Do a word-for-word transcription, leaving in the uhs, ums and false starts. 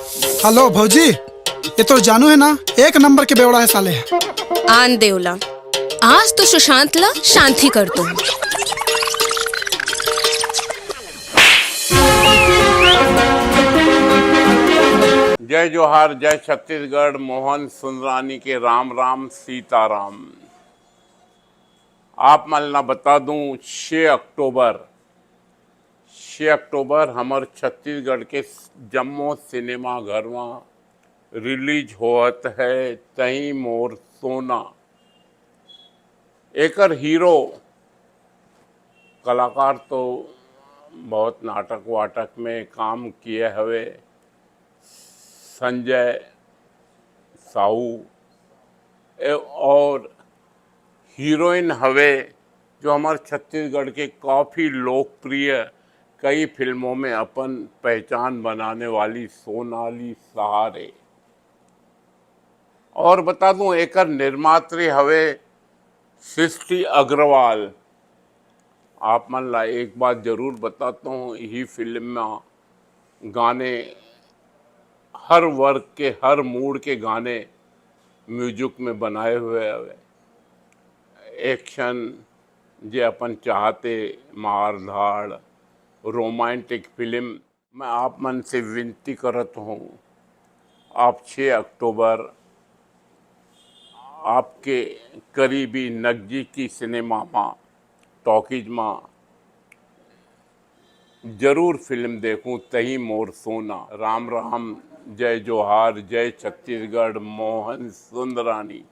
Hello भौजी, ये तो जानू है ना, एक नंबर के बेवड़ा है साले। आन दे ओला, आज तो सुशांत ला शांति कर दो। जय जोहार, जय छत्तीसगढ़, मोहन सुंदरानी के राम राम सीताराम। आप मन ला बता दूं, छः अक्टूबर, छः अक्टूबर हमर छत्तीसगढ़ के जम्मो सिनेमा घर म रिलीज होवत है तहीं मोर सोना। एकर हीरो कलाकार तो बहुत नाटक वाटक में काम किए हवे, संजय साहू, ए, और हीरोइन हवे जो हमर छत्तीसगढ़ के काफ़ी लोकप्रिय, कई फिल्मों में अपन पहचान बनाने वाली सोनाली सहारे। और बता दूं, एकर निर्मात्री हवे सृष्टि अग्रवाल। आप मन ला एक बात जरूर बताता हूँ, यही फिल्म में गाने हर वर्ग के, हर मूड के गाने म्यूजिक में बनाए हुए हवे। एक्शन, जे अपन चाहते, मार धाड़, रोमांटिक फिल्म। मैं आप मन से विनती करत हूँ, आप छः अक्टूबर आपके करीबी नजदीकी सिनेमा मा, टॉकीज मा जरूर फिल्म देखूं, तहीं मोर सोना। राम राम, जय जोहार, जय छत्तीसगढ़, मोहन सुंदरानी।